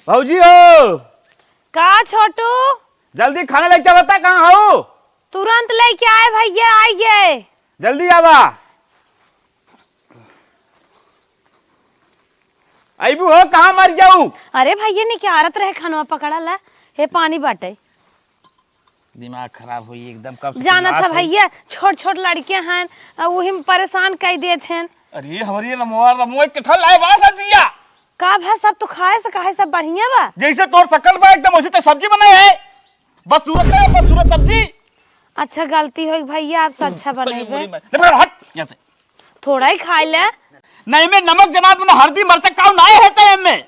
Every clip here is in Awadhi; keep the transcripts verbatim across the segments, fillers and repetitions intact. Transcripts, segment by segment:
भौजी हो। का छोटू? जल्दी खाना लेके आवता, कहाँ हो? तुरंत लेके आए भैया, आइए। जल्दी आवा। अइबू हो, कहाँ मर जाऊ? अरे भैया, निकारत रहे खानवा पकड़ा ला। हे पानी बाटे। दिमाग खराब होई एकदम, कब से जानत चिल्लात है होई। भैया, छोट छोट लड़के हैं, आ, वही में परेशान कई देत हैं। अरे हमरे रमवा, रमवा के ठल लाए बा सब्जिया। का भा, सब तो खाए से, काहे सब बढ़िया बा? जैसे तोर शकल बा एकदम वैसे तो सब्जी बनाए है। बदसूरत है, बदसूरत सब्जी। अच्छा गलती होई भैया, आप से अच्छा अरे, बनेबे। मरी मैं। ले, हट यहाँ से। थोड़ा ही खाए ले। नहीं, में नमक जनात में हल्दी मरचा काऊ ना है तो एमे।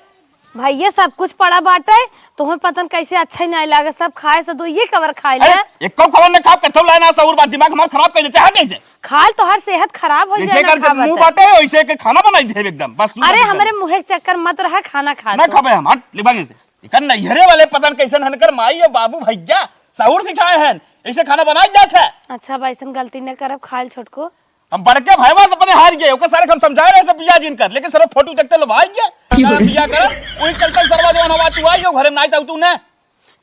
भैया, सब कुछ पड़ा बाटे, तोहे पतन कैसे अच्छा ही नहीं लागे, सब खाए से दो ये कवर खाए ले। अरे, एको कवर न खाओ, कथो लाए ना सौर बात, दिमाग हमार खराब कर देते हैं कैसे? खाल तो हर सेहत खराब हो जैसे जाए ना कर खाबे मुंह तो। बाटे, वैसे के खाना बनाई दे एकदम, बस तू अरे, जल्दी हमरे कर। मुँहे के चक्कर मत रहा, खाना खा ना तो। खाबे हम, हट, ले भाग से। एकर नैहरे वाले पता न कैसन हन, कर माई और बाबू भैया सहूर सिखाए हैं, ऐसे खाना बनाए जात है। अच्छा, अब ऐसन गलती न करब, खाइल छोटको। हम बड़के भाईवा से अपने हार गए, ओकर सारे हम समझाए रहे से बियाह जिन कर, लेकिन सारे फोटो देखते लो भाई गए, की सारा बोले? बियाह कर, वही चलते सरवा जवान हवा तू आई हो घरे में, नाई तू ने।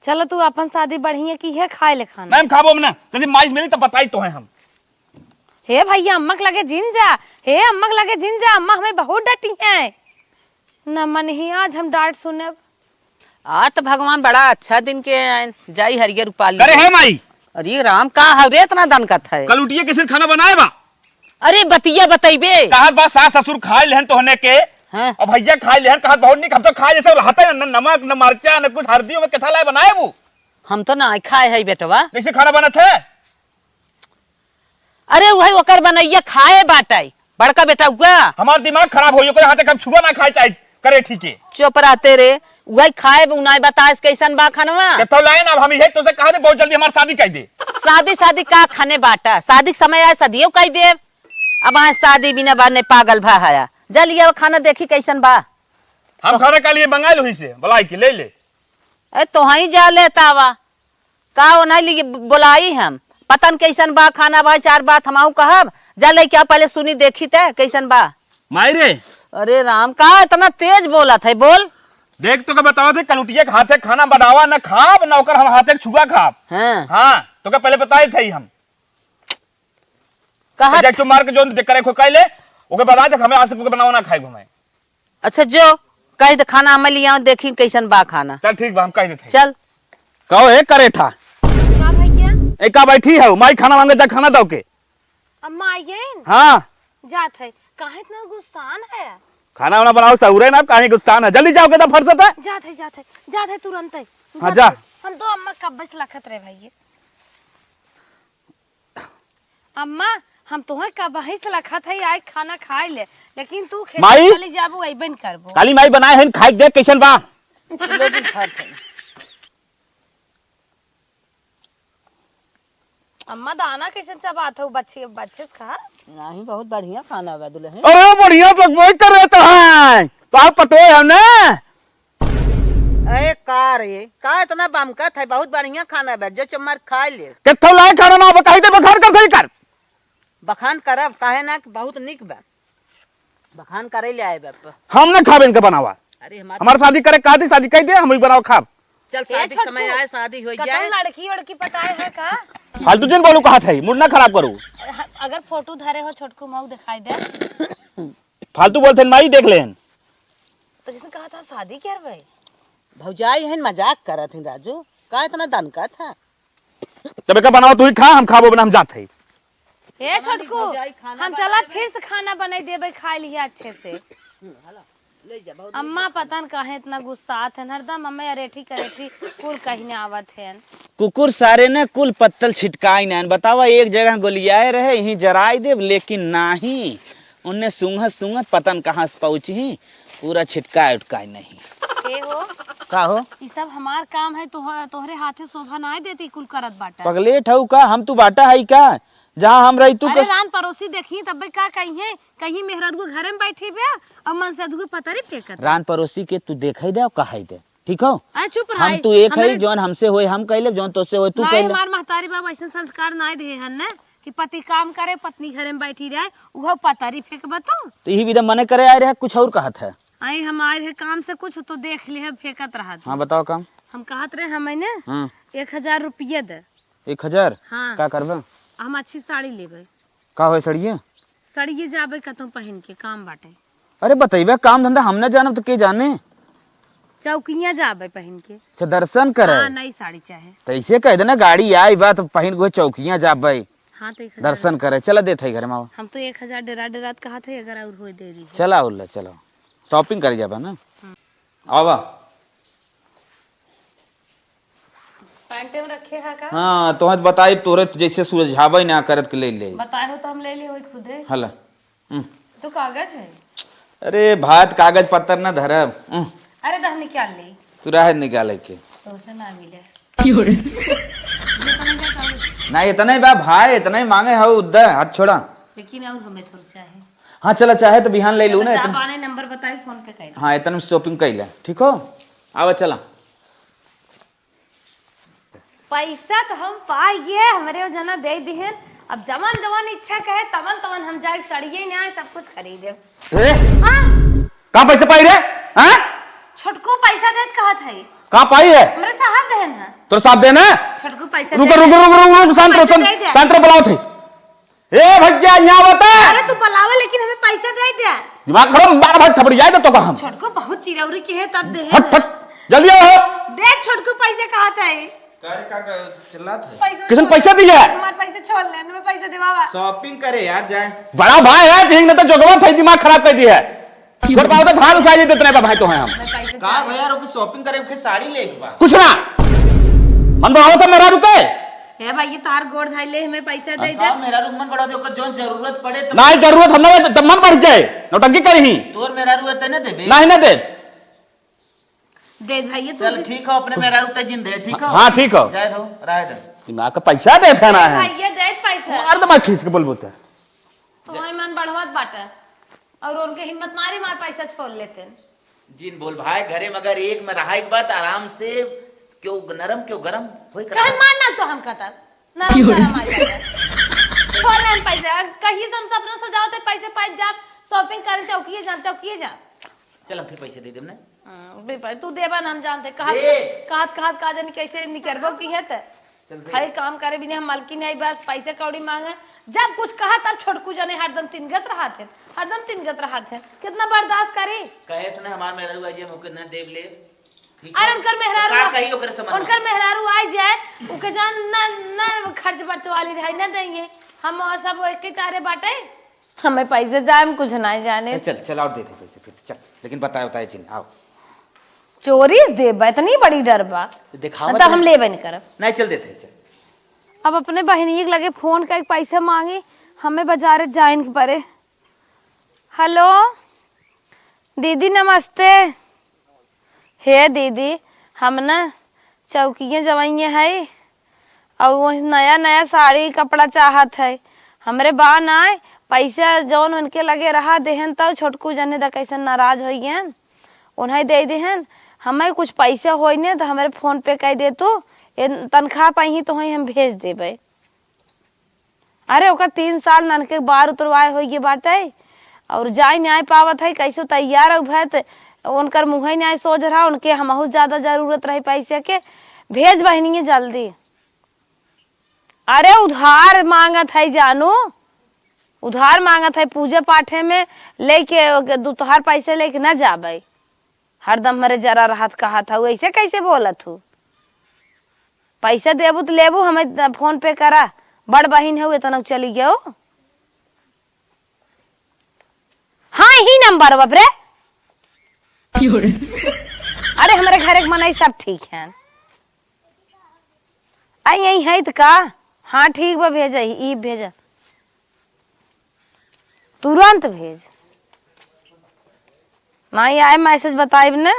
चलो, तू अपन शादी बढ़िया की है, खाए ले खाना। नहीं, खाबो हम ना, यदि माइस मिली तो बताई तो है हम। हे भैया, अम्मा के लगे जिन जा, हे अम्मा के लगे जिन जा, अम्मा हमें बहुत डांटी है। न मन ही आज हम डांट सुनब। आ त भगवान बड़ा अच्छा दिन के आयन, जाई हरियर रुपाली। करे है माई? अरे राम, का हव रे, इतना दनकत है? कल उठिए कैसे खाना बनाए बा? अरे बतिया बतैबे। कहत बा सास ससुर खाए लेहन तोहने के, हाँ। और भैया खाए लेहन, कहत बहुत निक, हम तो खाए जैसे रहते हैं, न नमक, न मरचा, न कुछ हल्दी में केथा लाए बनाए वो। हम तो ना खाए है बेटवा। कैसे खाना बनत है? अरे उहे ओकर बनैया खाए बाटै, बड़का बेटउआ। हमार दिमाग खराब होई, ओकरे हाथे के हम छुआ ना खाए चाहे करे ठीक है। चुप रहते रे, उहे खाए, उ नाय बताएस कैसन बा खनवा। के तो लाइन, अब हम इहे तो से कहा दे, बहुत जल्दी हमार शादी कर दे। शादी, शादी का खने बाटा, शादी के समय आए, शादियो कर दे। अब आए शादी बिना बा ने पागल भा हया। जा लिया खाना देखी कैसन बा। हम खाना का लिए मंगाइल हुई से, बुलाई के ले ले। ए, तोहई जा लेता वा। का ओनही लिए ब-, बोलाई हम? पता न कैसन बा खाना, भाई चार बात हमहू कहब। जा लइके आ, पहले सुनी देखी त कैसन बा। माई रे। अरे राम, का इतना तेज बोलत है, बोल। देख तो का बतावत है, कलुटिया के हाथे खाना बनावा न खाब, न ओकर हम हाथे के छुआ खाब। हाँ। हाँ, तो का पहले बताए थे हम। कहा तो जाके मार के जोन दे करे खो कैले, ओके बता दे, हमें आज से कुछ बनावा ना खाए हमें। अच्छा जो, कह दे खाना हमें लियाओ, देखी कैसन बा खाना। चल ठीक बा, हम कह देते हैं। चल। कहो, ए करे था। का भैया? ए का बैठी है, माई खाना मांगे जा, खाना दो के। अम्मा आई गईन? हाँ। जात है, काहे इतना गुस्सान है? खाना वाना बनाओ, सहुरे ना, काहे गुस्सान है? जल्दी जाओ के तो फुर्सत है। जात है, जात है, जात है तुरंत है। हाँ, जात जा। है। हम तो अम्मा कब्बे से लखत रहे भैया। अम्मा, हम तोहे कबहीं से लखत हई, आए खाना खाए ले, लेकिन तू खेत माई? चली जाबू, अइबे न करबू। काली माई बनाए हन, खाए के देख कैसन बा। लो जी, खात हई। अम्मा, दाना कैसन चबात हऊ, बच्चे, बच्चे से खा। नहीं, बहुत बढ़िया खाना बा दुल्हन। अरे, बढ़िया तो वही कर रहे तो हैं, तो आप पटोए हो ना। अरे का रे, का इतना बमकत है? बहुत बढ़िया खाना बा, जो चम्मर खा ले। कित्थो लाए खाना ना बताई दे, बखान कर सही कर। बखान करब, काहे ना कि बहुत निक बा। बखान करे ले आए बा। हम ना खाबे इनके बनावा। अरे हमार हमार शादी करे, कहा थी शादी कह दे, हम ही बनावा खाब। चल ए शादी छोटकू, समय आए, शादी हो कतौ जाए। लड़की वड़की पटाए है का? फालतू जिन बोलू कहा था, मूड ना खराब करू। अगर फोटो धरे हो छोटकू, मऊ दिखाई दे। फालतू बोलते हैं, माई देख लेन। तो किसने कहा था शादी कर भाई? भौजाई है, मजाक करत हैं राजू, का इतना दन का था? तब एका बनाओ, तू ही खा, हम खाबो बिना, हम जात है। ए हमारी छोटकू, भौजाई खाना हम चला बनावे। फिर से खाना बनाई देबे, खाए लिहे अच्छे से। हम्म, हला, ले जा, बहुत अम्मा पता न काहे इतना गुस्सात है, हरदम हमें अरेठी करेठी कुल कहने आवत है। कुकुर सारे ने कुल पत्तल छिटकाई नैन। बतावा, एक जगह गोलियाए रहे, यहीं जराई देब, लेकिन नाही। उन्ने सूंघत सूंघत पता न कहाँ से पहुँची, पूरा छिटकाए उटकाए नहीं। के हो? का हो? ई सब हमार काम है, तोह-, तोहरे हाथे शोभा नाय देती, कुल करत बाटा। पगलेट हऊ का? हम तू बाटा है का? जहाँ हम रही तू अरे क- रान पड़ोसी देखी तब्बे का कही है, कहीं मेहरारू घरे में बैठी बे और मन से दुगो पतरी फेंकत। रान पड़ोसी के तू देखे दे और कहाई दे। ठीक हो? अरे चुप रहा। हम तू एक हमारे है, जौन हमसे होए हम कह लेब, जौन तोसे होए तू नाहीं, कह ले। हमार महतारी बाबू ऐसन संस्कार नाहीं दिहे हन ने कि पति काम करे, पत्नी घरे में बैठी रहे, उहो पतरी फेंकबा तू। तो यही विधा मने करे आए रहे, कुछ और कहत है। आई हम आए रहे काम से, कुछ तो देख ले, फेंकत रहा था। हाँ, बताओ काम। हम कहत रहे, हमें ने हाँ। एक हजार रुपया दे। एक हजार? हाँ। का करबे? हम अच्छी साड़ी लेबे। का होय सड़िए? सड़िए जाबे कतहूँ पहिन के, काम बाटे। अरे बतइबे, काम धंधा हम न जानब त के जाने? चौकिया जाबे पहिन के। अच्छा, दर्शन करे? हाँ, नई साड़ी चाहे। त ऐसे कह देना, गाड़ी आई बा त पहिन के चौकिया जाबे। हाँ, तो एक हजार दर्शन करे। चला देत है घर में, आवा। हम तो एक हजार डेरा डेरात कहत है, अगर और होय दे दी है। चला उल्ला, चला। Shopping करे जाबा ना? हम्म। आवा। पैंटे में रखे है का? हाँ, तोहे त बताई, तोरे त जैसे सुलझावे ना करत के ले ले। बताए हो तो हम ले ले होई खुदे। हला। हम्म। तो कागज है? अरे भात कागज पत्तर ना धरब। हम्म। अरे दह निकाल ले। तू रहे निकाले के। तो से ना मिले। ना, इतना ही बा भाई, इतना ही मांगे हो उद्दा, हाथ छोड़ा। लेकिन और हमें थोड़ा चाहे। हाँ, चला, चाहे तो बिहान ले लू ना, इतना। बाने नंबर बताई, फोन पे कर। हाँ, इतना में shopping कर ले, ठीक हो? आवा, चला। पैसा तो हम पाई गए, हमरे वो जना दे दिहन। अब जवन जवन इच्छा कहे, तवन तवन हम जाए, सड़िए ना आए, सब कुछ खरीदे। ए? हाँ? कहाँ पैसा पाई रे? हाँ? छोटको पैसा देत कहत है। कहाँ पाई है? हमरे साहब देहन है। तोर साहब देहन है? छोटको पैसा रुको, दे रुको, दे। रुको, रुको, रुको, शांत रहो, पैसा शांत, दे दे। शांत रहो, बुलाओ थे। ए भैया, यहाँ बता। अरे तू बुलावे, लेकिन हमें पैसा दे दे। दिमाग खराब, मार भाई थपड़ी जाए तो, तो हम। छोटको बहुत चिरौरी की है, तब देहन हट, है। हट, जल्दी आओ। दे छोटको पैसा कहत है। का रे, का, का चिल्लात है? पैसा किसन छोड़। पैसा दिया? हमार पैसा छोड़ ले, हमें पैसा दे बाबा। Shopping करे यार, जाए। बड़ा भाई है, ठीक न तो जोगवा था, दिमाग खराब कर दिया है। छोट पाओ तो धान उठा लेते इतने पे भाई तो हैं हम। हमें पैसा का चाहिए। भैया, रुको, shopping करे के साड़ी ले के बा। कुछ ना। मन बढ़ाओ तो मेरा रुके। हे भाई, ये तार गोड़ धाई ले, हमें पैसा दे दे। का मेरा रुक मन बढ़ाओ, ओकर जौन जरूरत पड़े तो। नहीं, जरूरत हम ना, जब मन बढ़ जाए, नौटंकी करी ही। तोर मेरा रुआ तने देबे? नहीं, ना दे। दे भाई, ये चल, तुझे ठीक हो, अपने मेहरारू ते जिन दे, ठीक हो? हाँ, ठीक हो। जाए दो, रहे दे। दिमाग का पैसा दे फेना है। भाई, ये दे पैसा। मार दे, मैं खींच के बोलबो ते। तो वही मन बढ़वत बाटे। और उनके हिम्मत मारी, मार पैसा छोड़ लेते। जिन बोल भाई, घरे में अगर एक में रहा एक बात आराम से, क्यों नरम, क्यों गरम, होई करा। कहन मार ना तो हम कहता। नरम गरम आ जाए। छोड़ रहे हैं पैसा। कहीं से हम सपना सजाओ तो पैसे पाए जाब, shopping करे चौकिए जाब, चौकिए जाब। चल, हम फिर पैसे दे देब ना। हाँ, बे भाई, तू देबा ना, हम जानते। कहत, दे। कहत, कहत का जानी कैसे निकरबो की है त। चल दे। खाली काम करे बिना हम मलकिन आई, बस पैसे कौड़ी मांगे। जब कुछ कहा तब छोटकू जने हरदम तिनगत रहत है, हरदम तिनगत रहत है। कितना बर्दाश्त करे? कहे से ना हमार मेहरारू आई जे हमके ना देब ले। ठीक अरे है? उनकर मेहरारू तो का आ-, कही ओकरे से मना? उनकर मेहरारू आई जाए, उके जान ना, ना खर्च बर्च वाली रहे, ना देंगे। हम और सब एक ही तारे बाटे। हमें पैसे जाए, हम कुछ नहीं जाने। ए, चल, चल, और दे दे पैसे फिर, चल। लेकिन बताए, बताए जिन, आओ। चोरी से देबा, इतनी बड़ी डर बा। तो दिखावा तब तो हम नहीं। लेबे नहीं करब। नहीं, चल देते हैं, चल। अब अपने बहिनी के लगे फोन करके पैसे मांगी, हमें बाजारे जाइन के परे। हेलो, दीदी नमस्ते। हे दीदी, हम ना चौकिए जवाइए है, और वो नया नया साड़ी कपड़ा चाहत है। हमरे बा नाय, पैसा जौन उनके लगे रहा देहन, तब छोटकू जने द कैसे नाराज होइ गए, उन्हें दे देहन। हमें कुछ पैसे होई ने तो हमरे फोन पे कर दे तू, ए तनख्वाह पाई तो ही हम भेज देबे। अरे ओकर तीन साल ननके बार उतरवाए होइगे बाटे, और जाए नाय पावत है, कैसे तैयार हो भैत, उनकर मुँहे नाय सोझ रहा, उनके हमहू ज्यादा जरूरत रही पैसे के। भेज बहिनिये जल्दी। अरे उधार मांगत है जानू, उधार मांगत है, पूजे पाठे में लेके ओके दू तोहार पैसे लेके ना जाबे। हरदम हमरे जरा रहत कहत हऊ, ऐसे कैसे बोलत हऊ? पैसा देबू त लेबू, हमें फोन पे करा। बड़ बहिन हऊ, इतना चली गयो। हाँ, यही नंबर बाप रे। अरे, हमरे घरे के मनई सब ठीक है। आई, आई है त का? हाँ, ठीक बा, भेजा, ई भेजा। तुरंत भेज। नाहीं आए message बताइब ने।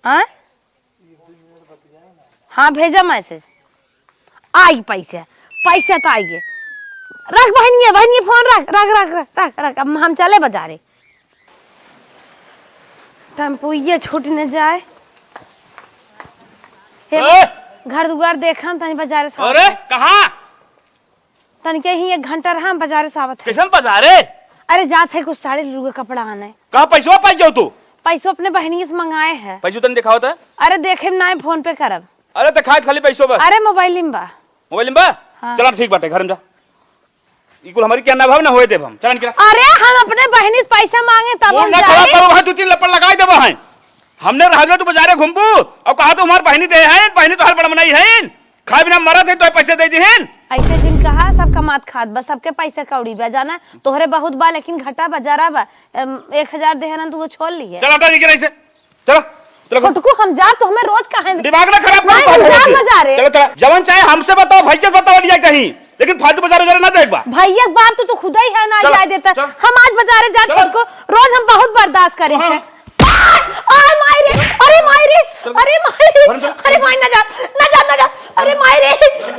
हाँ? हाँ, भेजा message। आई पैसा, पैसा तो आई गे। रख बहनिया, बहनिया फोन रख, रख, रख, रख, रख, रख। अब हम चले बाजारे। टेम्पुइये छूट न जाए। हे ए! घर दुआर देखम, तनी बाजारे से अरे, आवत है। कहाँ? तनिके ही एक घंटा रहा, हम बाजारे से आवत है। कैसन बाजारे? अरे जात है कुछ साड़ी लुगा कपड़ा आने। कहाँ पैसवा पाई जाओ तू? पैसो अपने बहनिया से मंगाए है। पैसो तन दिखाओ तो। अरे देखे ना, फोन पे करब। अरे तो खाए खाली पैसो बस। अरे मोबाइल में बा। मोबाइल में बा? हाँ। चला ठीक बाटे, घर में जा। ई कुल हमारी क्या ना भाव ना होए देब हम। चला निकला। अरे हम अपने बहनी से पैसा मांगे तब मुंह हम ना जाए। खराब करो भाई, दो तीन लपड़ लगाई देबा है। हमने रहबे तू बाजारे घूमबू और कहा तू हमार बहनी दे है, बहनी तो हर बड़ बनाई है। खाए बिना मरत है तो पैसे दे दिहिन। ऐसे जिन कहा, सब कमात खात बा, सबके पैसा कौड़ी बा, जाना तोहरे बहुत बा, लेकिन घटा बा, जरा बा। एम, एक हजार देहन, तू वो छोड़ लिए। चल हटा, निकल ऐसे। चलो, चलो। छोटकू, हम जा, तो हमें रोज कहे दिमाग ना खराब करो, नहीं, हम बात जा होती। बाजारे। चलो, चलो, जवन चाहे हमसे बताओ, भैया से बताओ, लिया कहीं, लेकिन फालतू बाजार उजार ना जाए एक बार। भैया के बाप तो तू खुद ही है ना, चलो, जाए देता। चलो। हम आज बाजारे जा, चलो। छोटकू, रोज हम बहुत बर्दाश्त करे हाँ। थे। आ, आ, माई रे, अरे माई रे, चलो। अरे माई रे, घर चलो। अरे माई ना जा, ना जा, ना जा, अरे माई रे,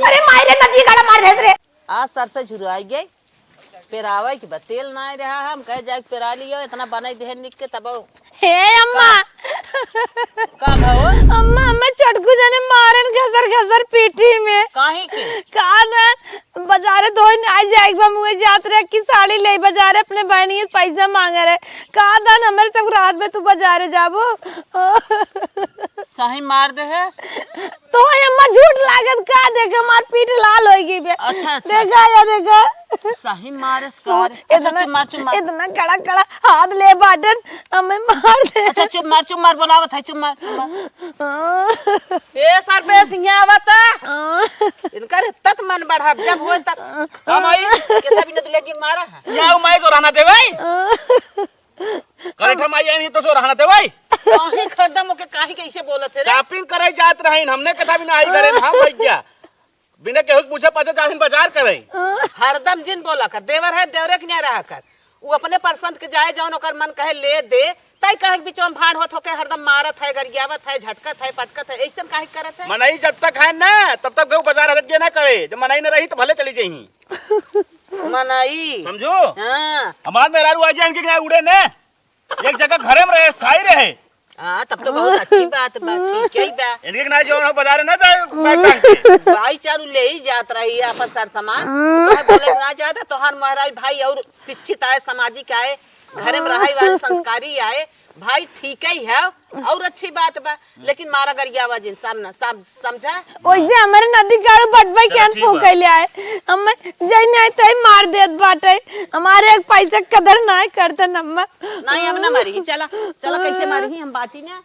अरे माई रे, नदी गाला मार दे रे। आज सर से झुराई गई, पेरावे के बा, तेल नाय रहा, हम कहे जाके पेरा लियो, इतना बनाई देहे निक के तब। हे अम्मा। का? का भा हो? अम्मा, अम्मा, छोटकू जने मारन घसर घसर पीठी में। काहे के? का ना, बाजारे धोइन आ जाए, एक बार मुँहे जात रहे कि साड़ी ले बाजारे अपने बहनिया से पैसा मांगे रहे। का दान हमरे सब रात में तू बाजारे जाबो? सही मार दे है। तो अम्मा झूठ लागत का, देख हमार पीठ लाल होई गई बे। अच्छा, अच्छा। देखा या देखा। सही मारे सुन, सर। अच्छा, इतना, चुप मार, चुप मार। इतना कड़ा कड़ा हाथ ले बाटन, हमें मार दे। अच्छा, चुप मार, चुप मार, बनावत है, चुप मार, चुप मार। ए सर पे सिंह आवत। इनकर इतना मन बढ़ा, जब होए तब। का माई? कैसा भी न दुल्हन की मारा है। या माई तो रहना दे भाई। करे ठम आई नहीं तो सो रहना दे भाई। काहे खरीदम ओके, काहे कैसे बोलत है रे? शॉपिंग करे जात रहीन, हमने कथा भी ना आई करे, हम भैया। बिना केहू के पूछे पाछे जाहिन बाजार करे। हरदम जिन बोला कर, देवर है, देवरे के नहीं रहा कर। उ अपने पसंद के जाए, जौन ओकर मन कहे ले दे, तय कहे के बीच में भाड़ होत होके हरदम मारत है, गरियावत है, झटकत है, पटकत है, ऐसन काहे करत है? मनई जब तक है ना, तब तक केहू बाजार हटत के ना करे। जब मनई न रही तो भले चली जइही। मनई। समझो? हाँ। हमार मेहरारू आ जाए, इनके यहाँ उड़े ने, एक जगह घरे में रहे, स्थायी रहे। हाँ, तब तो बहुत अच्छी बात बा, ठीक है बा। इनके ना जो हम बाजार ना जाए, बैग टांग के। भाई चारू ले ही जात रही है अपन सर सामान। तो बोले ना जाता, तोहार मेहरारू भाई और शिक्षित आए, सामाजिक आए, घरे में रहे वाले संस्कारी आए, भाई ठीक ही है, और अच्छी बात बा। लेकिन मारा गरियावा जिन सामना, साम-, समझा? ओइसे हमरे नदी गाड़ू बटबई चलो, के ठीक बा। फूंकैले आए। हम जई नहीं तई मार देत बाटे। हमारे एक पैसा के कदर नहीं करते नम्मा। नहीं, हम ना मारी। चला, चला, कैसे मारी? हम बाटी ना।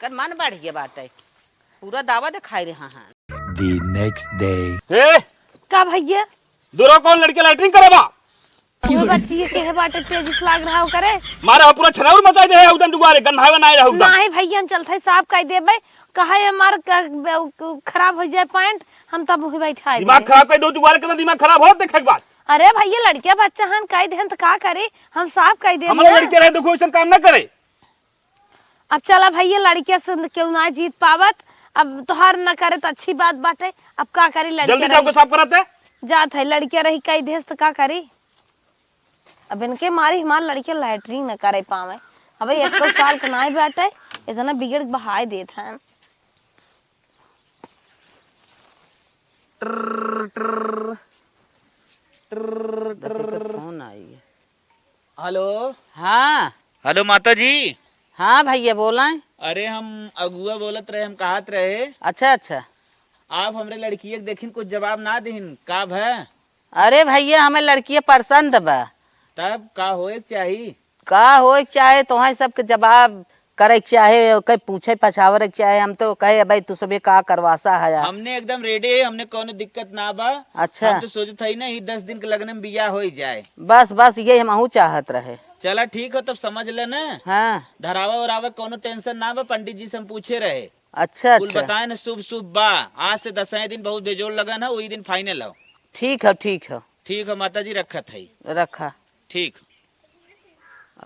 कर मन बढ़ गया बाटे। पूरा दावा दिखाई रहा है। The next day। ए! का भैया? दूरा कौन लड़के लैट्रिन करे बा? ओए बच्ची, ये केहे बाटे तेजिस लाग रहा हो करे? मारे हो पूरा छनाउर मचाई दे है, उदन दुआरे गन्हावे ना रहा उदन। नाही भैया, हम चलत है साफ कई देबे, कहे हमार क-, ब-, खराब हो जाए पैंट, हम तब वही बैठा दिमाग देबे। खराब कर दो दुआरे, कितना दिमाग खराब हो देखे के बाद। अरे भैया, लड़किया बच्चा हन, कई देहन त का करे, हम साफ कई देबे हमारे ना। लड़के रहे, देखो, ऐसा काम ना करे। अब चला भैया, लड़किया से केहू ना जीत पावत, अब तोहार ना करे त अच्छी बात बाटे, अब का करी लड़किया जल्दी जाओ रही। के साफ करत है। जात है, लड़किया रही कई देस त का करी? अब इनके मारी हमार लड़किया लैट्रिन न करे पावे। अबे एक तो साल के नाई बाटे, इतना बिगड़ के बहाय देत हैं। ट्र, ट्र, ट्र, ट्र। फोन आई है। हेलो। हाँ। हेलो माता जी। हाँ भैया, बोला। अरे हम अगुआ बोलत रहे, हम कहत रहे। अच्छा, अच्छा। आप हमरे लड़किया के देखिन, कुछ जवाब ना दिहिन, का भय? अरे भैया, हमें लड़किया पसंद बा। तब का होए के चाही? का होए के चाहे, तोहें सबके जवाब करे के चाहे, ओके पूछे पछावरे के चाहे। हम तो कहे, "भाई, तू सबे का करवासा है यार?" हमने एकदम रेडी है, हमने कौनो दिक्कत ना बा। अच्छा। हम तो सोचत हई ना, ई दस दिन के लगने में बियाह होई जाए। बस, बस, ये हमहू चाहत रहे। चला ठीक हो, तब समझ ले ना। हाँ। धरावा उरावा कौनो टेंशन ना बा, पंडित जी से हम पूछे रहे। अच्छा, कुल अच्छा। बताए ना, शुभ शुभ बा। आज से दसवें दिन बहुत बेजोड़ लगन है, वही दिन फाइनल हो। ठीक हो, ठीक हो। ठीक हो माता जी, रखत हई। रखा। ठीक।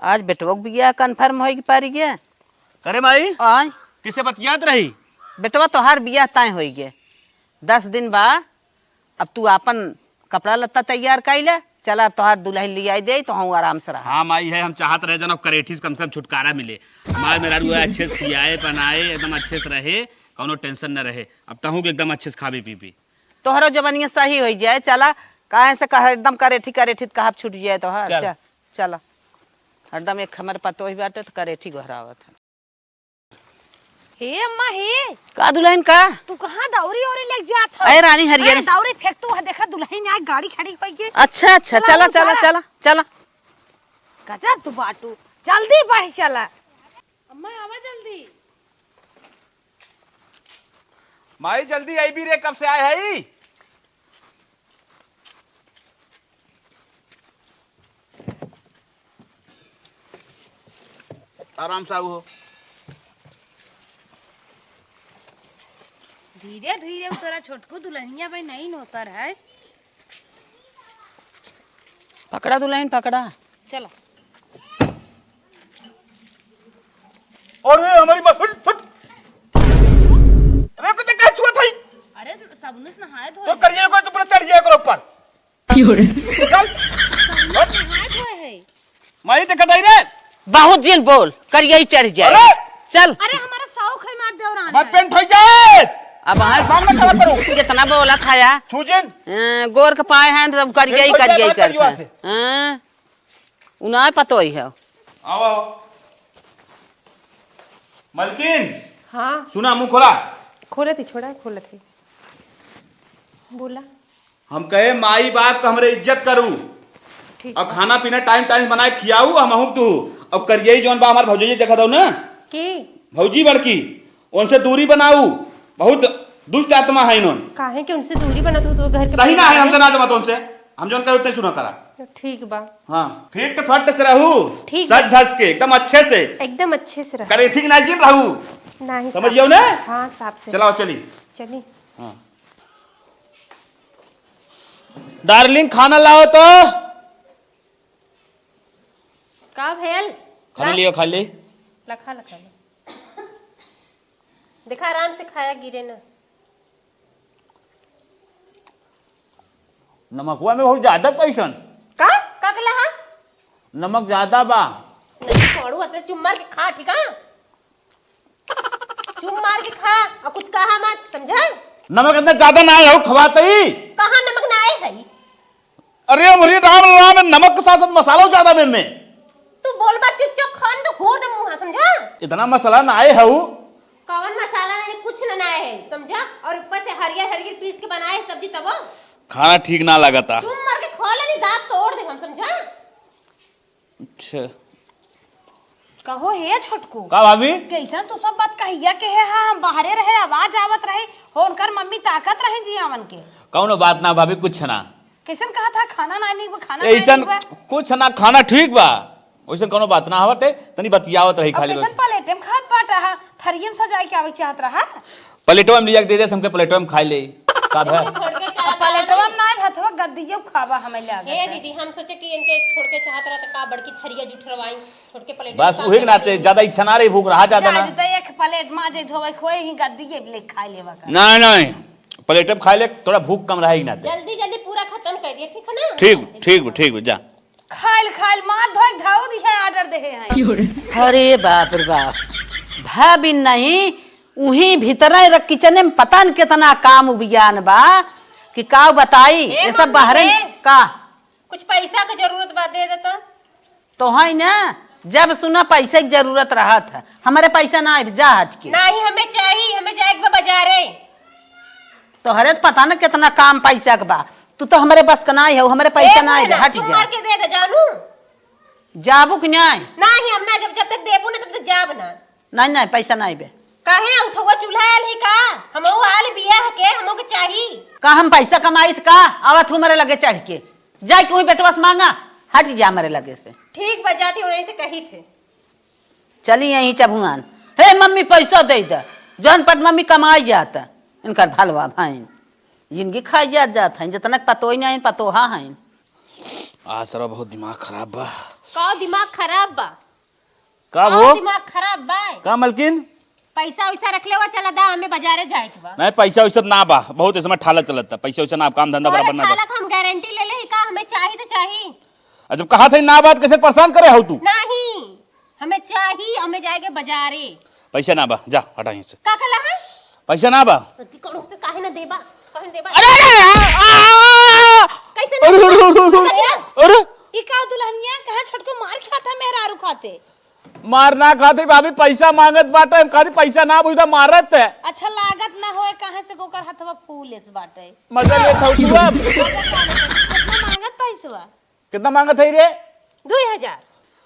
आज बेटवा के बियाह कन्फर्म होई के पारी गया। करे माई, आय। किसे बतियात रही? बेटवा तोहार बियाह तय होई गए। दस दिन बा, अब तू आपन कपड़ा लत्ता तैयार कई ले, चला अब तोहार दुल्हन लियाई दे, तो हम आराम से रहा। हाँ माई है, हम चाहत रहे जन अब करेठी से कम से कम छुटकारा मिले। मार मेरा रुआ अच्छे से खियाए बनाए, एकदम अच्छे से रहे, कौनो टेंशन न रहे। अब तहूँ के एकदम अच्छे से खाबी पीबी। तोहरो जवनिया सही होई जाए, चला, काहे से कह, एकदम करेठी, करेठी त कहब छूट जाए तोहार। चल। चल। चला, हरदम एक हमर पतोही बाटे त करेठी गोहरावत है। हे अम्मा हे। का दुलहिन का? तू कहाँ दौरी औरी लेके जात हो? अरे रानी हरियर। अरे दौरी फेंक तू, देखा दुलहिन आ गाड़ी खड़ी कइ के। अच्छा, अच्छा, चला, चला, चला, चला। गजब तू बाटू, जल्दी बढ़ चला। अम्मा आवा जल्दी। माई जल्दी अइबी रे, कब से आए हई? आराम से आऊ हो। धीरे धीरे उतरा छोटकू, दुलहिनिया भाई नहीं नोतर है। पकड़ा दुलहिन, पकड़ा। चलो। अरे हमारी माँ, हट, हट। अरे कुछ क्या छुआ था? अरे सबनुस नहाए धोए। तो करिए को तो पूरा चढ़ जाए करो ऊपर। चल। हट। नहाए धोए है। माई देखा दाई रे। बहुत जिन बोल, करिए ही चढ़ जाए। अरे। चल। अरे हमारा शौक है मार देवरान मैं है। पेंट हो जाए। अब हाँ, सामने खड़ा करो। कितना बोला था यार? छूजिन। अ, गोर के पाए हैं तो करिए ही, पेंट हो जाए, करिए ही बाहर करिए करता वहाँ है। से। हाँ। उनाय पतोही है। आओ, आओ। मलकिन। हाँ। सुना, मुंह खोला। खोलत ही, छोड़ा, खोलत ही। बोला। हम कहे, माई बाप का हमरे इज्जत करू। ठीक और बा। खाना पीना टाइम टाइम बनाए खियाऊ, हम अहूँ तू। और करियई जौन बा हमार भौजी देखत हऊ ना? के? भौजी बड़की। उनसे दूरी बनाऊ, बहुत दुष्ट आत्मा है इन्होंने। काहे के उनसे दूरी बनात हो तो घर के सही ना है, परिवार हमसे में? ना जमा तो उनसे, हम जौन कहे उतने सुना करा। तो ठीक बा। हाँ, फिट फट से रहू, ठीक सज बा। धज के, एकदम अच्छे से। एकदम अच्छे से रहू। करे ठीक ना जिन रहू। नहीं समझ साहब। गयो ना? हाँ, साहब से। चलाओ, चली। चली। हाँ। डार्लिंग, खाना लाओ तो। का भयल? खाना ला। लियो, खा ले। ला, खा, ला, खा, ला। देखा, आराम से खाया, गिरे ना। नमकवा में बहुत ज्यादा कैसन? का? का कहला हा? नमक ज्यादा बा। नहीं, कौड़ू असले चुम्मर के खा, ठीक है? चुप मार के खा और कुछ कहा मत, समझा? नमक इतना ज्यादा ना आए हो, खवाते ही। कहाँ नमक ना आए है? अरे अरे राम राम, नमक के साथ साथ मसाला ज्यादा बा इनमें। तू बोलबा चुप चुप, खान तो घोर दे मुँह, समझा? इतना मसाला ना आए हो। कौन मसाला नहीं, कुछ ना, ना आए है, समझा? और ऊपर से हरियर हरियर पीस के बनाए है सब्जी तबो। खाना ठीक ना लगता। चुप मार के खा लेनी, दांत तोड़ दे हम, समझा? अच्छा। कहो हे छोटकू। का भाभी? कैसन तू सब बात कहिया के है? हाँ, हम बाहरे रहे, आवाज आवत रहे, हो उनकर मम्मी ताकत रहे जी आवन के। कौनो बात ना भाभी, कुछ ना। कैसन कहा था खाना ना नीक बा, खाना ना ऐसन नीक बा? कुछ ना, खाना ठीक बा, वैसन कौनो बात ना हवटे, तनी बतियावत रही अब खाली कैसन रोज। प्लेटे में खात बाटा हा, थरिये में सजाए के आवे के चाहत रहा। प्लेटवा में लिया के दे दे, हमके प्लेटवा में खाए ले। का भा? छोड़ के चाहत रहा प्लेटवा ना। में ना भतवा गद्दियो खावा हमें ले आवे हे के। दीदी, हम सोचे कि इनके छोड़ के चाहत रहा त का बड़की थरिया जुठरवाई, छोड़ के प्लेटवा बस में वही के नाते ज्यादा इच्छा ना रही, भूख रहा ज्यादा ना। जाए दे, एक प्लेट में जे धोवे खोए ही गद्दिये ले खाए लेवा का। नहीं, नहीं, प्लेट में खाए ले, थोड़ा भूख कम रहे ही नाते। जल्दी, जल्दी पूरा खत्म कर दिए, ठीक है ना? ठीक, ठीक, ठीक, जा। खाइल खाइल मार धोए धाऊ दिहे, ऑर्डर देहे हैं। अरे बाप रे बाप, भाभी नहीं, उही भीतर रख किचने में पता न कितना काम उबियान बा कि का बताई। ए ये सब मम्मी, बाहरे ए। का? कुछ पैसा के जरूरत बा, दे दे तो। तो है ना, जब सुना पैसे की जरूरत रहत है, हमारे पैसा ना आए, जा हट के। नहीं, हमें चाहिए, हमें जाए के बा बाजारे। तोहरे तो पता न कितना काम पैसा के बा, तू तो हमरे बस का नाई हऊ, हमरे पैसा ए, नाई बे, ना, हट चुप जा। मार के दे दे, जानू। जाबू कि नाई? नाई, हम ना, जब, जब तक देबू ना, तब तक जाब ना। नाई, नाई, पैसा नाई बे। काहे, उठौआ चूल्हा आयल ही का? हमहू आयल बियाह के, हमहू के चाही। का हम पैसा कमाई थ का? आवत हूँ हमरे लगे चढ़ के। जाए के वहीं बेटवा से मांगा, हट जा हमरे लगे से। ठीक बा, जाती हूँ, वहीं से कही थे। चली यहीं चबुआन, "हे मम्मी, पैसा दे दे।" जौन पट मम्मी कमाई जात, इनकर भलवा भाइन। जिंदगी खाई जात, जात हैं, जतनक पतोही नहीं, पतोहा हैं। आज सारा बहुत दिमाग खराब बा। का दिमाग खराब बा? का का हो? दिमाग खराब बा? का मलकिन? पैसा वैसा रख लेवा, चला दा, हमें बाजारे जाए के बा। नहीं, पैसा वैसा ना बा, बहुत इसमें ठाला चलत था, पैसा वैसा ना, काम धंधा तोरे बराबर ना बा। ठाला का हम गारंटी ले ले ही का, हमें चाही तो चाही। अब जब कहा था ना बात, कैसे परेशान करे हो तू? नहीं। हमें चाही, हमें जाएके बाजारे। पैसा ना बा, जा, हटा यहीं से। का कहला है? पैसा ना बा। तो ती कौन से काहे ना देबा? काहे ना देबा? अरे, अरे, आ, आ, आ, कैसे ना अरे, अरे, देबा? अरे, अरे, अरे, अरे, अरे, ई का दुल्हनिया, कहाँ छोटको मार खात है मेहरारू खाते? मार ना खाती भाभी, पैसा मांगत बाटे, हम कहती पैसा ना बुझता मारत है। अच्छा लागत ना होए, कहाँ से ओकर हथवा फूल एस बाटे। मजा लेत हऊ तू अब। मजा का लेत हऊ? कितना मांगत पैसवा? कितना मांगत है रे? दुई हजार।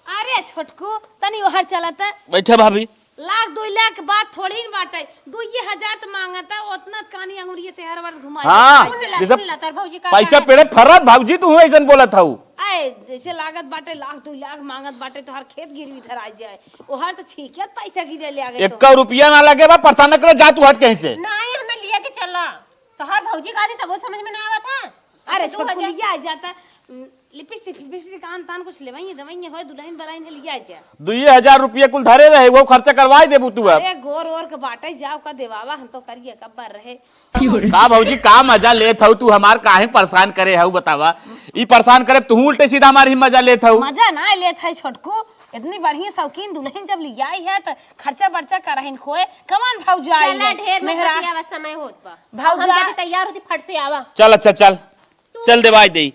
अरे छोटकू, तनी ओहर चलत। बैठा भाभी। लाख दुई लाख के बात थोड़ी न बाटे, दुइये हजार त मांगत, ओतना कानी अंगुरिये से हर बार घुमा हाँ, देता है। जैसे सुन ला, तोर भौजी का पैसा कहे? पेड़े फरत, भौजी तू ऐसन बोलत हऊ। आए, जैसे लागत बाटे लाख दुई लाख मांगत बाटे, तोहर खेत गिरवी धराई जाए, ओहर त छीकियत पैसा गिरे ले आगे तो। एक्का रुपया ना लगे बा, परेशान न करे, जा तू हट कहीं से। नहीं, हमें लिए के चला, तोहर भौजी का दी तब वो समझ में ना आवत है। अरे अच्छा, दो हजार। छोटकू लिया आ जाता, उम, लिपस्टिक, लिपस्टिक, आन तान कुछ लेवइये, देवइये, होय दुल्हन बराइन है, लिया जा। दुइये हजार रुपया कुल धरे रहे, वो खर्चा करवाई देबू तू अब। अरे गोर ओर के बाटे, जाओ का देवावा, हम तो करिए कब्बर रहे। का भौजी, का मजा लेत हऊ तू हमार, काहे परेशान करे हऊ बतावा? ई परेशान करे तू उल्टे सीधा हमार ही मजा लेत हऊ। मजा ना लेत है छोटकू, इतनी बढ़िया शौकीन दुल्हन जब लियाई है त खर्चा बर्चा करहिन खोए, कमान भौजाई चला, है, ढेर मत मेहरा बतियावा, समय होत बा। भौजा हम जाके तैयार होती, फट से आवा। चल अच्छा चल, चल देवाई दे।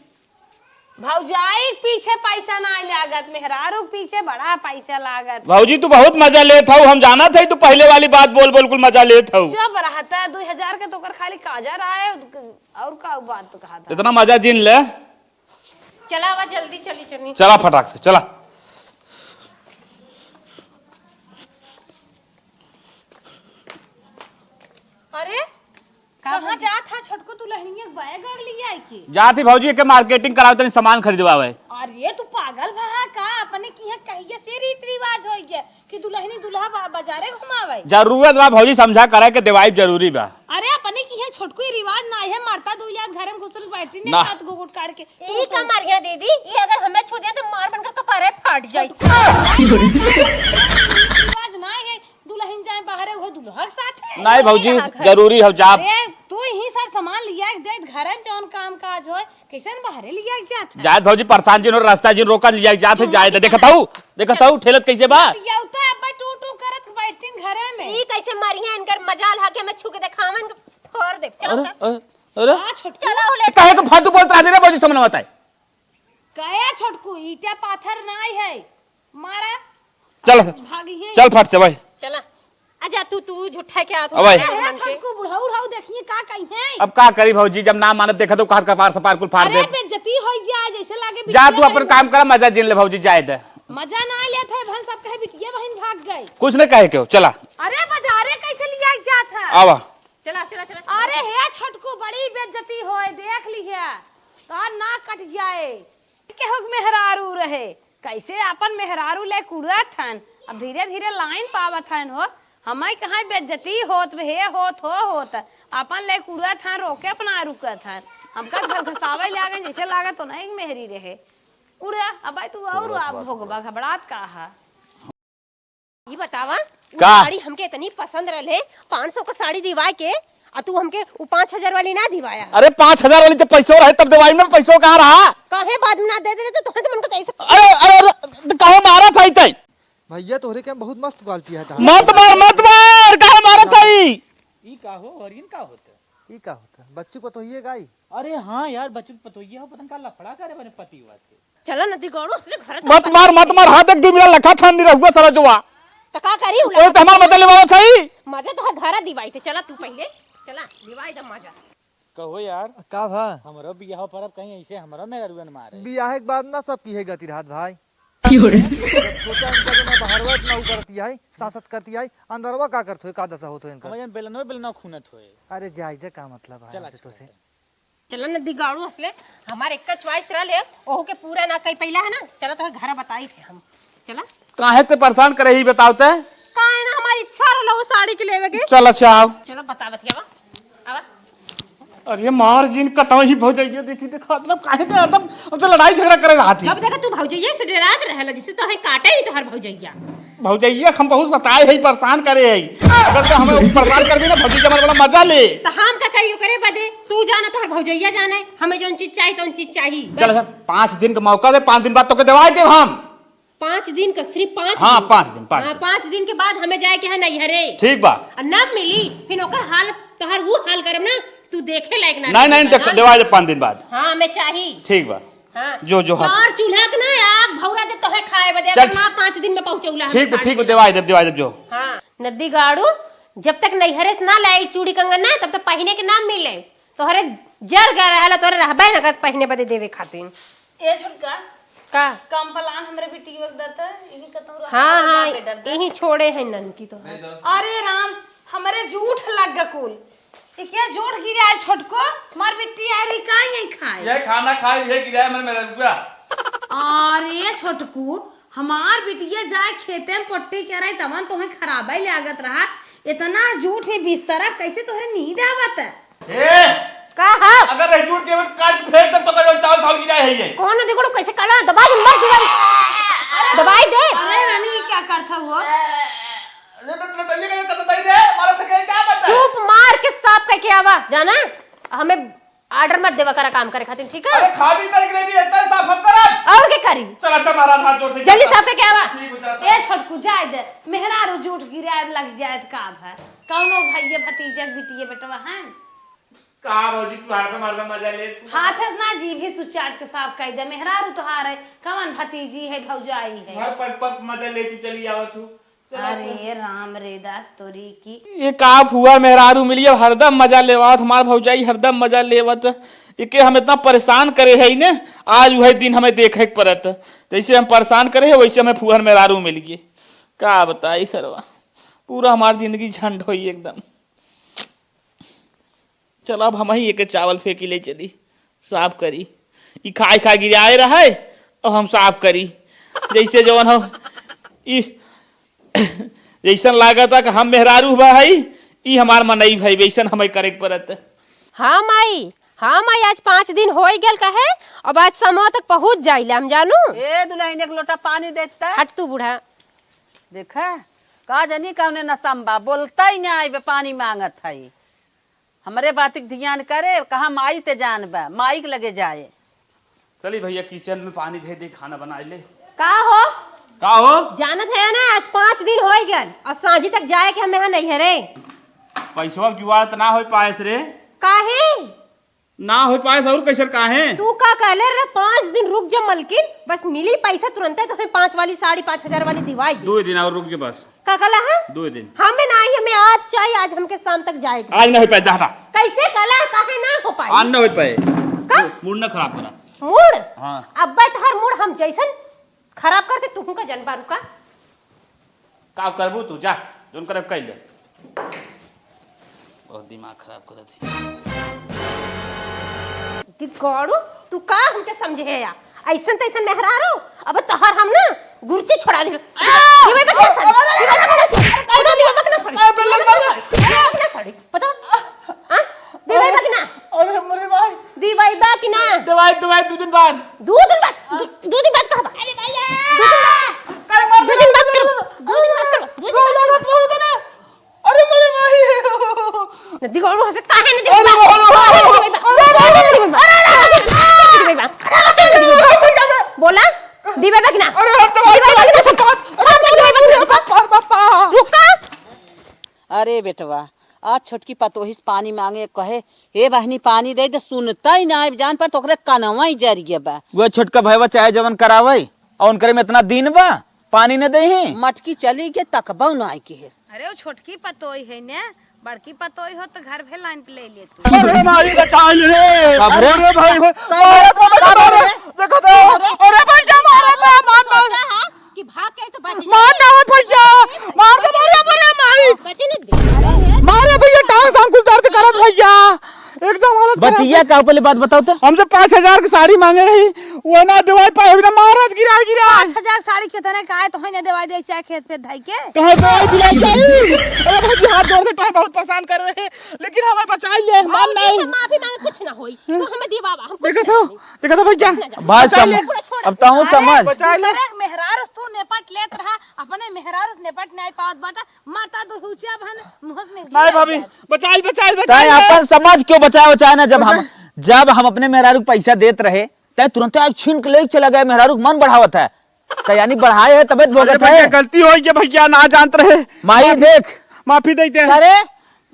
भौजाई के पीछे पैसा ना लागत, मेहरारू के पीछे बड़ा पैसा लागत। भौजी, तू बहुत मजा लेत हऊ, हम जानत हई, तू पहिले वाली बात बोल बोल कुल मजा लेत हऊ। चुप रहता, दुई हजार के तो ओकर खाली काजर आए, और का बात तो कहा था? इतना मजा जिन ले। चला आवा, जल्दी चली, चली। चला फटाक से, चला। अरे, का कहाँ भौजी? जात हा छोटको दुल्हनिया के बैग अग लिया है के? जात ही भौजी के marketing करावे, तनी सामान खरीदवावे। अरे तू पागल भा का? अपने किहाँ कहिया से रीत रिवाज होइ गया कि दुल्हनी दुल्हा बा-, बाजारे घुमावे? जरूरत बा भौजी, समझा करे के देवाई जरूरी बा। अरे अपने किहाँ छोटको ही रिवाज ना है, मरता दुई लाख घर में घुसल बैठी ने ना। हाथ घुघुट काट के। ई का मारिया दीदी, ई अगर हमें छू दे तो मार बनकर कपारे फाट जाई। रिवाज ना है, दुल्हन जाए बाहरे, वो दुल्हा के साथ है। नहीं भौजी, जरूरी हो जाब। अरे, तू ही सर सामान लिया के दे, घर में जौन काम काज होए, कैसे न बाहरे लिया के जात है? जात भौजी, परेशान जिन हो, रास्ता जिन रोका, लिया के जात है, जाए दे। देखत हऊ, देखत हऊ, ठेलत कैसे बा? या तो अब टू टू करत बैठतीन घरे में। ई कैसे मारी है, इनकर मजाल हा के हमें छू के देखावन, फोड़ दे। चल अरे, उठा। अरे, अरे। आ, छोटकी। चला हो ले। काहे के फालतू बोलत रहले रे भौजी, समझ में आवत है? काहे छोटकू, ईटा पाथर नाई है। मारा। चल, भागी है। चल फट से भाई। चला। आजा तू, तू झूठा के हाथ अब भाई। उठा के अरे मन के। छोटकू, बुढ़ऊ उढ़ऊ देखिए का कही है। अब का करी भौजी, जब ना मानत देखा तो कहार कपार सपार कुल फाड़ अरे दे। बेइज्जती हो जाए, जैसे लागे जा बिटिया तू अपन बहन। काम कर, मजा जिन ले भौजी, जाए दे। मजा ना लेत है, बहन सब कहे बिटिया बहन भाग गए। कुछ नहीं कहे क्यों, चला। अरे बाजारे कैसे लिया जात है? आवा। चला, चला, चला। अरे हे छोटकू, बड़ी बेइज्जती होए, देख लिहे, तोहार नाक कट जाए। केहू के मेहरारू रहे, कैसे आपन मेहरारू ले कुड़त हन। अब धीरे धीरे लाइन पावत हन हो, हमाई कहाँ बेइज्जती होत बा, हे होत हो होत, आपन ले कुड़त हन, रोके अपना रुकत हन। हमका घ-, घसावे लागे, जैसे लागत तो नहीं मेहरी रहे। उड़ा, अब भाई तू और आप भोगबा, घबरात का हा? ई बतावा, उ का? साड़ी हमके इतनी पसंद रहले, पाँच सौ का साड़ी दिवाए के, आ तू हमके उ पाँच हजार वाली ना दिवाया। अरे पाँच हजार वाली जब पैसो रहे तब दिवाई में, पैसो कहाँ रहा? काहे बाद में ना दे दे रहे तो तोहे तो मन करता ऐसे अरे, अरे, अरे, तो काहे मारा था इतई? भैया तोहरे के बहुत मस्त क्वालिटी है। मत मार, मत मार, काहे मारा था ई? ई का हो, हरिन का होता? ई का होता? बच्चू को तो ये गाई। अरे हाँ यार, बच्चू की पतोहिया हो, पता न का लफड़ा करे बने पतिवा से। चला न दिगौड़ू, असले घर मत मार, मत मार, हाथ एक दो मिला लखा खान नहीं रहुआ सारा जोवा। त का करी? ओए, त हमार मजा लेवावा चाही। मजा तो घर दिवाई थे, चला तू पहिले, चला, दिवाई द मजा। कहो यार, का भा? हमरो बियाह पर अब कहीं ऐसे हमरो मेहरुआ न मारे। बियाह के बाद ना सब की है गति रहत भाई। क्यों रे? छोटा इनका जो ना बहरवा इतना ऊ करती है, सासत करती है, अंदरवा का करत होए, का दशा होत होए इनका? हम जन बेलनो, बेलनो खूनत होए। अरे जाए दे, का मतलब है चला हमसे छोटा। तोसे? चला न दिगाड़ू असले, हमार एक चॉइस रह ले, ओहू के पूरा ना कई पइला है ना। चला तोहे घर बताई थे हम। चला। काहे ते परेशान करे ही बताओ ते? काहे ना हमारी इच्छा रहल हो साड़ी के लेवे के। चल अच्छा आओ। चलो बता बतियावा। आवा। अरे मार जिन कतई ही भौजइया देखी देखा मतलब काहे ते हरदम हमसे लड़ाई झगड़ा करे रहत ही। जब देखा तू भौजइया से डरात रहल, जिसे तोहे काटे ही तोहर भौजइया। भौजइया हम बहुत सताए है, परेशान करे है। अगर तो हमें परेशान करबी ना भौजी के हमारे बड़ा मजा ले। तो हम का करी ओकरे बदे? तू जाना तोहर भौजइया जाने, हमें जौन चीज चाही तौन चीज चाही। चल बस। अच्छा, पाँच दिन का मौका दे, पाँच दिन बाद तोके देवाई देब हम। पाँच दिन का, सिर्फ पाँच हाँ, दिन? पाँच दिन, पाँच हाँ, दिन। पाँच दिन के बाद हमें जाए के है नैहरे। ठीक बा। और ना मिली, फिर ओकर हाल, तोहर वो हाल करब ना, तू देखे लायक ना नहीं, रही नहीं, बा, देख, ना देवाई मिली। दे पाँच दिन बाद। हाँ, हमें चाही। ठीक बा। हाँ। जो, जो, हाँ। चार चूल्हा के ना आग भौरा दे तोहे खाए बदे, चल, अगर ना पाँच दिन में पहुँचौला हम ठीक बा, साड़ी ठीक बा, में। देवाई देब, देवाई देब, जो। हाँ। नदी गाड़ू, जब तक नैहरे से ना लाई चूड़ी कंगन ना, तब तक पहिने के ना मिले। तोहरे जर गए रहला, तोहरे रहबे न करत पहिने बदे देवे खातिर। ए छोटका, का? कम पलान हमरे बिटिया के दत, यही कतहु रह हाँ, हाँ, के डर दे। यही छोड़े हैं ननकी तो। अरे राम, हमरे जूठ लग ग कुल। ई क्या जूठ गिरे आए छोटको? मार बिट्टी आ रही, का यही खाए? ये खाना खाए, ये गिराए मन मेरा रुपया। अरे छोटकू, हमार बिटिया जाए खेते में पट्टी करे, तवन तोहे खराबे लागत रहा। इतना जूठ ही बिस्तर, अब कैसे तोहरे नींद आवत? ए! का है? अगर रही जूठ के काट के फेंक दे तो कहो चावल सावल गिराए है ये। कौन देखो कैसे काला दबाई दे, मर दबाई। दबाई दे। अरे रानी, ये क्या करता हुआ? ले, ले, ले, ले, ये कैसे दई रे? मारा तो कहीं क्या बता? चुप, मार के साफ कह के आवा, जाना? हमें order मत देवा करा काम करे खातिर, ठीक है? अरे खाबी तक ग्रेवी है, तय साफ हम करब। और के करी? चल अच्छा, महाराज हाथ जोड़ से जल्दी साफ करके आवा। ठीक हो जा, ए छोटकू, जाए दे, मेहरारू जूठ गिराए लग जाए त का भा? कौनो भैया भतीजा के बिटिया बेटवा है? का भौजी, तू हरदम, हरदम मजा ले तू। हाथ है ना, जीभी तू चाट के साफ कर दे। मेहरारू तोहार है, कवन भतीजी है, भौजाई है? हर पग, पग मजा ले तू चली आवत हूँ। अरे राम रे दात तोरी की। ये का फुआ मेहरारू मिली, अब हरदम मजा लेवात, हमार भौजाई हरदम मजा लेवत। एके हम इतना परेशान करे है ने, आज वही दिन हमें देखे के पड़त। जैसे हम परेशान करे है, वैसे हमें फुहर मेहरारू मिल गई। का बताई सरवा, पूरा हमार जिंदगी झंड होई एकदम। चल, अब हमही एके चावल फेंकी ले चली, साफ करी। ई खाए खाए गिराए रहे, अब हम साफ करी। जैसे जवन हम, ई, जैसन लागत कि हम मेहरारू बा हई, ई हमार मनई भाई, वैसन हमें करे के पड़त। हाँ माई, हाँ माई, आज पाँच दिन होई गेल कहे, अब आज समो तक पहुँच जाइले हम जानू। ए दुल्हन, एक लोटा पानी देता। हट तू बूढ़ा। देखा, का जानी कौने नशा में बा, बोलता ही ना आइबे, पानी मांगत है। हमरे बात के ध्यान करे, कहाँ माई ते जान बा, माई के लगे जाए। चली भैया, किचन में पानी धे दे, खाना बनाए ले। का हो? का हो? जानत है ना, आज पाँच दिन होई गन और सांझी तक जाए के हम यहाँ नहीं है रे। पैसवा के जुगाड़ त ना होई पाएस रे। काहे? ना होई पाएस और कैसे काहे? तू का कहले रे, पाँच दिन रुक जा मलकिन, बस मिली पैसा तुरंते तो हमें पाँच वाली साड़ी पाँच हजार वाली दिवाई दे। दो दिन और रुक जा बस। का कहला है? दो दिन। हमें ना आई, हमें आज चाहिए, आज हमके शाम तक जाएगी। आज ना हो पाए, जा हटा। कैसे कहला है, काहे ना हो पाई? आज ना हो पाए। का? मूड ना खराब करा। मूड? हाँ। अब्बे तोहर मूड हम जैसन खराब करते, तुहू का जनबा रुका। का करबू तू, जा, जोन करे कइ ले। बहुत दिमाग खराब करत है। दिगौड़ू, तू का हमके समझे है या? ऐसन तैसन मेहरारू, अब तोहर हम ना गुर्ची छोड़ा ली। दिवाई बकना साड़ी, दिवाई बकना साड़ी, दिवाई बकना साड़ी, दिवाई बकना साड़ी, पता? हाँ? दिवाई बकना। अरे मोरे भाई। दिवाई बकना। दिवाई, दिवाई दो दिन बाद। दो दिन बाद? दो, दो दिन बाद कहबा? अरे भैया। दो दिन बाद। कल मर दो दिन बाद कर। दो दिन बाद कर। दो दिन बाद कर। अरे मोरे भाई। नदी गोलू हंसे काहे न अरे, अरे, अरे, अरे, अरे, अरे, अरे, अरे, बोला? दिवाई बकना। अरे, हट, हट, दिवाई बकना। अरे, बाप, बाप, बाप। रुका। अरे बेटवा, आज छोटकी पतोहिस पानी मांगे कहे, "हे बहिनी, पानी दे दे," सुनता ही ना, जान पर तोकरे कनवा ही जरिए बा। वो छोटका भैया चाहे जवन करावे, और उनकरे में इतना दिन बा, पानी न देही। मटकी चली के तकबऊ ना आई के हेस। अरे वो छोटकी पतोही है ने, बड़की पतोही हो तो घर भे लाइन पे ले ले तू। अरे माई बचाइल रे। बाप रे। अरे भाई हो। का मारत हो, का देखो, मारे? देखो तो। अरे भैया मारत है, मार दो। सोचा है कि भाग के तो बच जाए। मार ना भैया, मार दे, मारे, मारे माई। बचे नहीं दे। अरे मारे भैया, टांग सांग कुल दर्द करत भैया। एकदम हालत खराब बतिया है। का पहले बात बताओ तो। हमसे पाँच हजार की साड़ी मांगे रही, वो ना दिवाई पाए, बिना मारत गिरा, गिरा। पाँच हजार साड़ी कितने का है, तो है ना दिवाई दे, चाहे खेत पे धाई के। कहाँ दिवाई दिलाई जाई? अरे भौजी, हाथ जोड़ के टाइम बहुत परेशान कर रहे हैं, लेकिन हमें बचाई ले, मान भौजी से नहीं। माफी मांगे कुछ ना होई। तू हमें दिवावा, हम कुछ देखा नहीं था, करेंगे। देखा था भैया। कुछ ना जाने। बस बचाई सम-, ले। पूरा छोड़। अब ताहू अरे, समझ। बचाई ले। दूसरे मेहरारू तू निपट लेत रहा, अपने मेहरारू से निपट नहीं पावत बाटा, मारता दो हुचिया बहन, मुंह से नहीं भाभी, बचाई, बचाई, बचाई तय ले। अपन समझ क्यों बचाए, बचाए ना, जब हम, बचाई। जब हम अपने मेहरारू को पैसा देत रहे, तय तुरंत आज छीन के ले चला गया, मेहरारू को मन बढ़ावत है। त यानी बढ़ाए है, तबे तो अरे भोगत भैया, है। गलती हो गई भैया, ना जानत रहे। माई माफी, देख। माफी दे दे। अरे,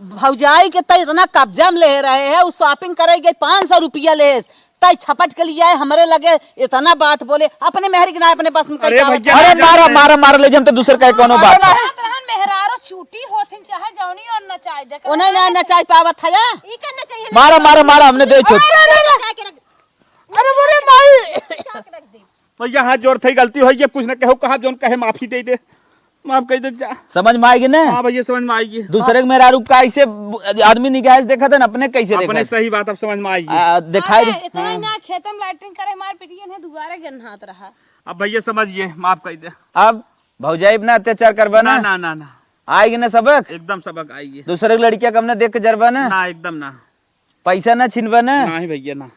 भौजाई के त इतना कब्जा में ले रहे हैं, उ shopping करे गई, पाँच सौ रुपया लेस, तई छपट के लिए आए हमरे लगे, इतना बात बोले, अपने मेहरी के ना अपने बस में कई अरे का भैया, अरे ना मारा, जाते। मारा, मारा, ले जाम तो दूसर कहे कोनो बात है। बात रहन मेहरारू चूटी होथिन, चाहे जौनी और नचाई, देख ओने ना नचाई पावत है। ई करना चाहिए ना। मारा, मारा, मारा, हमने दे छोड़। अरे, अरे, अरे। नचा के रख, अरे बोले माई। नचा के रख दे। भैया हाथ जोड़ थे, गलती होई, ये कुछ ना कहो, कहा जौन कहे माफी दे दे, माफ कर दे जा। समझ में आएगी ना? हाँ भैया, समझ में आएगी। दूसरे के मेहरारू का ऐसे आदमी निगाह से देखत है ना, अपने कैसे देखत अपने है? सही बात अब समझ में आएगी। आ, दिखाई दे। अरे, इतना हाँ। ना खेतम लैट्रिन करे, मार पीटिए ने दुआरे गन्हात रहा। अब भैया समझ गए, माफ कर दे। अब भौजाई पे ना अत्याचार करबा ना, ना? ना, ना, ना। आएगी ना सबक? एकदम सबक आएगी। दूसरे के लड़किया कम ना देख के जरबा ना? ना, एकदम ना। पैसा ना छिनबा ना? नहीं भैया, ना।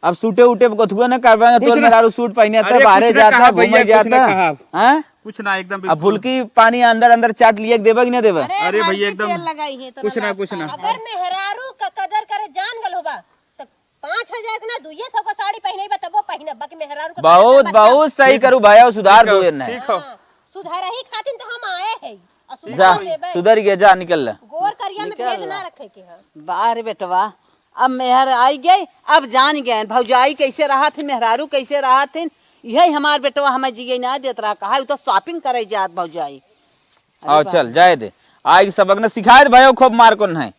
अब सूटे उटे पे गोथुआ ना करबा ना, कुछ तोर ना। मेहरारू सूट पहने अरे, था, बाहरे कुछ ना जाता, कहा भैया, घूमे कुछ ना जाता। कहा। हाँ? कुछ ना, एकदम अब बिल्कुल। फुल्की पानी अंदर अंदर चाट लिए के देबा कि ना देबा? अरे अरे भाई, भैया, एकदम तेल लगाई है, इतना कुछ ना, कुछ ना। लगता है। अगर मेहरारू का कदर करे जान गल होबा, तो पाँच हजार के ना, दुइये सौ का साड़ी पहने बा, तबो पहने, बाकी मेहरारू का बहुत, कदर मत बहुत सही ठीक। करू भाई, सुधार ठीक दो हो, ये नहीं। ठीक हो। हाँ, सुधार ही खातिर तो हम आए हैं। और जा, सुधार देबे। सुधर गया, जा, निकल ले। गोर करिया में निकल भेद ना ला। रखे के है। बाहर बेटवा, अब मेहर आई गई, अब जान गए भौजाई कैसे रहत हिन, मेहरारू कैसे रहत हिन। यही हमार बेटवा हमें जिए ना देत रहा, कहा, "उ तो shopping करे जात भौजाई।" अरे आओ, बाप चल, रे। जाए दे। आए के सबक न सिखाए दे भाई, खूब मार कौन है।